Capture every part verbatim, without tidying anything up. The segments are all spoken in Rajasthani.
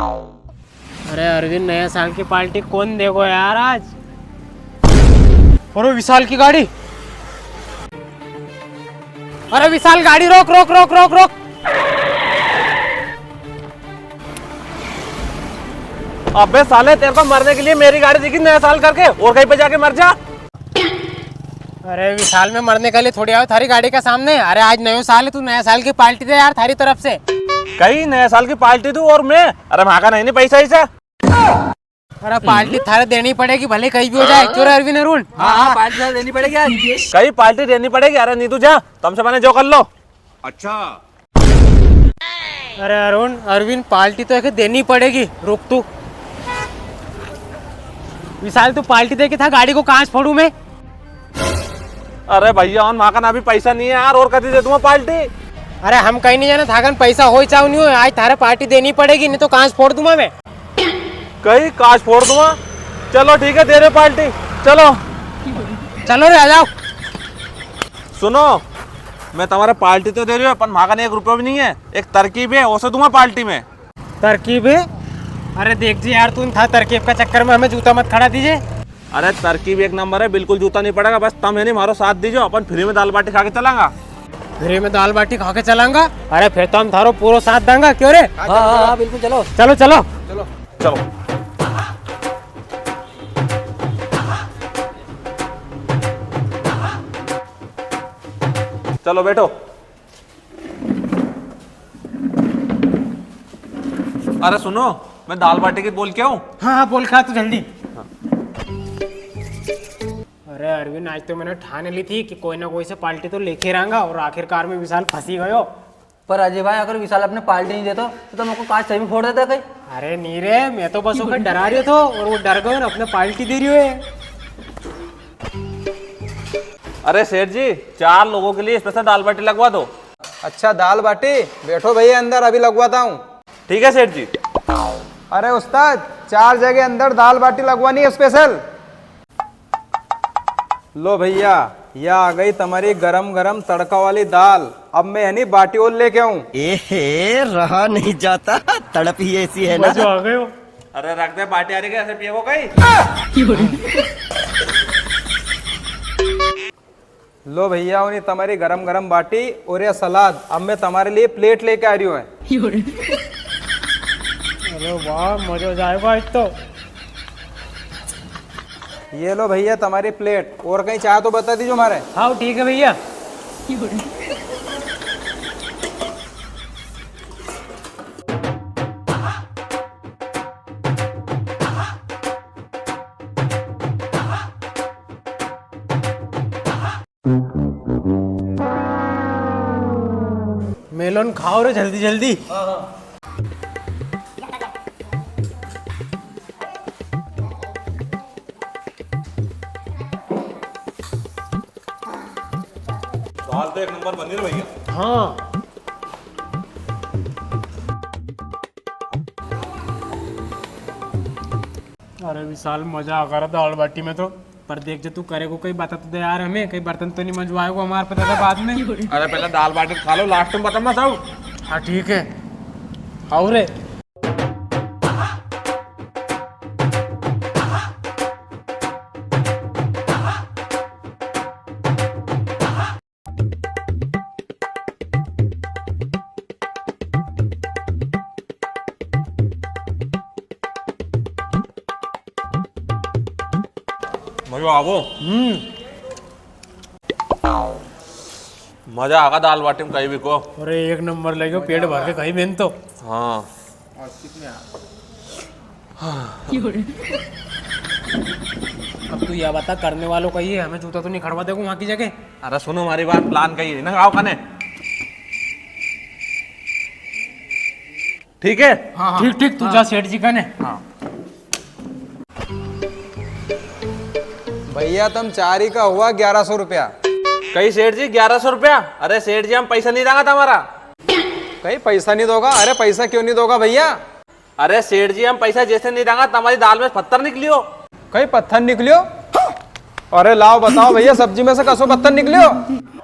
अरे अरविंद, नया साल की पार्टी कौन देगो यार आज? अरे विशाल की गाड़ी। अरे विशाल, गाड़ी रोक, रोक, रोक, रोक, रोक। अबे साले, तेरे को मरने के लिए मेरी गाड़ी दिखी नया साल करके, और कहीं पे जाके मर जा। अरे विशाल, मैं मरने के लिए थोड़ी आयो थारी गाड़ी के सामने। अरे आज नयो साल है, तू नया साल की पार्टी दे यार थारी तरफ से। कई नया साल की पार्टी तू और मैं? अरे म्हाका नहीं, नहीं पैसा ऐसा। अरे पार्टी थारे देनी पड़ेगी, भले कहीं भी हो जाए। क्यों रे अरविंद अरुण? हाँ, हाँ, पार्टी थारे देनी पड़ेगी आज। कई पार्टी देनी पड़ेगी? अरे नी तू जा, तमसे मैंने जो कर लो। अच्छा। अरे अरुण, अरविंद, पार्टी तो एके देनी पड़ेगी। रुक तू। विशाल, तू पार्टी दे के था गाड़ी को कांच फोड़ू मैं। अरे भैया, उन म्हाकन अभी पैसा नहीं है यार, और कदी दे दूंगा पार्टी। अरे हम कहीं नहीं जाना, थाकन पैसा हो चाहे नहीं हो, आज थारे पार्टी देनी पड़ेगी, नहीं तो कांच फोड़ दूंगा मैं। कई कांच फोड़ दूंगा। चलो ठीक है, दे रहे पार्टी, चलो। चलो रे, आ जाओ। सुनो, मैं तमारे पार्टी तो दे रही हूँ, पर म्हाकन एक रुपयो भी नहीं है। एक तरकीब है, उसे दूंगा पार्टी में। तरकीब है? अरे देख जी यार, तू था तरकीब का चक्कर में हमें जूता मत खड़ा दीजे। अरे तरकीब एक नंबर है, बिल्कुल जूता नहीं पड़ेगा, बस तम है नहीं, म्हारो साथ दीजो, अपन फ्री में दाल बाटी खा के चलांगा। फ्री में दाल बाटी खा के चलांगा? अरे फिर तो हम थारो पूरो साथ दांगा, क्यों रे? हाँ, हाँ, हाँ, बिल्कुल, चलो। चलो, चलो। चलो। चलो। चलो बैठो। अरे सुनो, मैं दाल बाटी की बोल के आऊं? हाँ, हाँ, बोल के आ तू जल्दी। हाँ। अरे अरविंद, आज तो मैंने ठान ली थी कि कोई ना कोई से पार्टी तो लेके रहांगा, और आखिरकार में विशाल फंसी गयो। पर अजय भाई, अगर विशाल अपने पार्टी नहीं देतो, तो तुम को कांच सही में फोड़ देता कहीं? अरे नी रे, मैं तो बस ओके डरा रह्यो थो, और वो डर गयो ना, अपने पार्टी दे रह्यो है। अरे सेठ जी, चार लोगों के लिए स्पेशल दाल बाटी लगवा दो। अच्छा, दाल बाटी? बैठो भैया अंदर, अभी लगवाता हूँ। ठीक है सेठ जी। अरे उस्ताद, चार जगह अंदर दाल बाटी लगवानी है स्पेशल। लो भैया, या आ गई तमारी गरम गरम तड़का वाली दाल। अब मैं यानी बाटी और लेके आऊं। एहे, रहा नहीं जाता, तड़प ही ऐसी है ना। मजो आ गयो। अरे रख दे, बाटी आ रही है, ऐसे पिएगो कई? लो भैया, उनी तमारी गरम गरम बाटी और या सलाद। अब मैं तमारे लिए प्लेट लेके आ रही हूँ। अरे वाह, मजो जाएगा आज तो। ये लो भैया तमारी प्लेट, और कहीं चाहे तो बता दीजो मारे। हाँ, ठीक है भैया। मेलोन खाओ रे जल्दी जल्दी। दाल तो एक नंबर बनी रे भैया। हाँ। अरे विशाल, मजा आ गया दाल बाटी में तो। पर देख, जो तू करेगो, कई बता तो दे यार हमें, कई बर्तन तो नहीं मंजवाएगो हमारे पे दादा बाद में। अरे पहले दाल बाटी खा लो, लास्ट में बता मत आओ। हाँ ठीक है, आओ रे। मजो आवो। हम्म। मजा आगा दाल बाटी में कई भी को। अरे एक नंबर लगे, पेट भर के खाई मैंने तो। हाँ। अब तू या बता, करने वालो कई है, हमें जूता तो नहीं खड़वा देगो वहां की जगह? अरे सुनो हमारी बात, प्लान कई है ना, आओ कने। ठीक है? हाँ, हाँ। ठीक, ठीक, तू जा सेठ जी कने। हाँ। भैया, तम चारी का हुआ ग्यारह सौ रुपया। कई सेठ जी, ग्यारह सौ रुपया? अरे सेठ जी, हम पैसा नहीं देंगा तमारा। कई पैसा नहीं दोगा? अरे पैसा क्यों नहीं दोगा भैया? अरे सेठ जी, हम पैसा जैसे नहीं देंगा, तमारी दाल में पत्थर निकलियो। कई पत्थर निकलियो? अरे लाओ बताओ भैया, सब्जी में से कसो पत्थर निकलियो?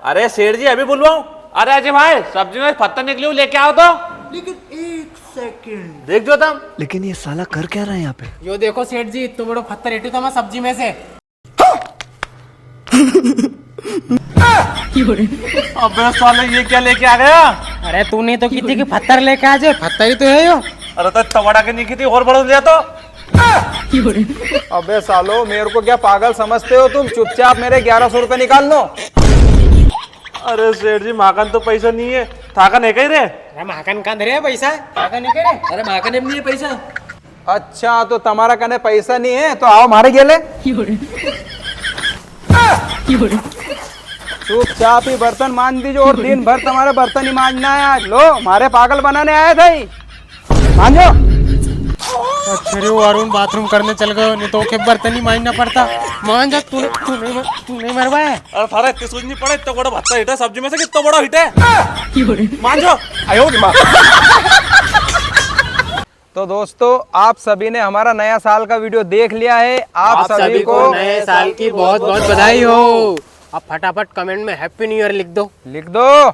अरे सेठ जी, अभी बुलवाऊं। अरे अजय भाई, सब्जी में पत्थर निकलियो, लेके आओ तो। लेकिन एक देख जो तम। लेकिन ये साला कर क्या रहा है यहाँ पे? यो देखो सेठ जी, इतनो बड़ो पत्थर हेठो थमारे सब्जी में से। अबे साले, ये क्या लेके आ गया? अरे तूने तो की थी कि पत्थर लेके आ जाए, पत्थर ही तो है यो। अरे तो तवड़ा के नी की थी, और बड़ो ले तो। अबे सालो, मेरे को क्या पागल समझते हो तुम? चुपचाप मेरे ग्यारह सौ रुपए निकाल लो। अरे सेठ जी, माकन तो पैसा नी है, थाकन है कई रे? अरे माकन कां धरे है पैसा? माकन नी करे? अरे माकन में नी है पैसा। अच्छा, तो तमारा कने पैसा नी है, तो आओ मारे गेले। चुपचाप ही बर्तन मांज दीजो और दिन भर तमारे बर्तन ही मांजना है आज। लो, मारे पागल बनाने आया था ही। मांजो। अच्छा रे, वो अरुण बाथरूम करने चल गयो, नी तो ओके बर्तन ही मांजना पड़ता। मांज जा, तू, तू नी मर-, तू नी मरवा है। अरे थारा इतनी सूझ नी पड़े, इतना बड़ा पत्थर हेठे सब्जी में से कितना बड़ा हेठे। मांजो। आयो रे माँ। तो दोस्तों, आप सभी ने हमारा नया साल का वीडियो देख लिया है। आप आप सभी सभी को को नए साल की बहुत बहुत बधाई हो। अब फटाफट कमेंट में हैप्पी न्यू ईयर लिख दो। लिख दो।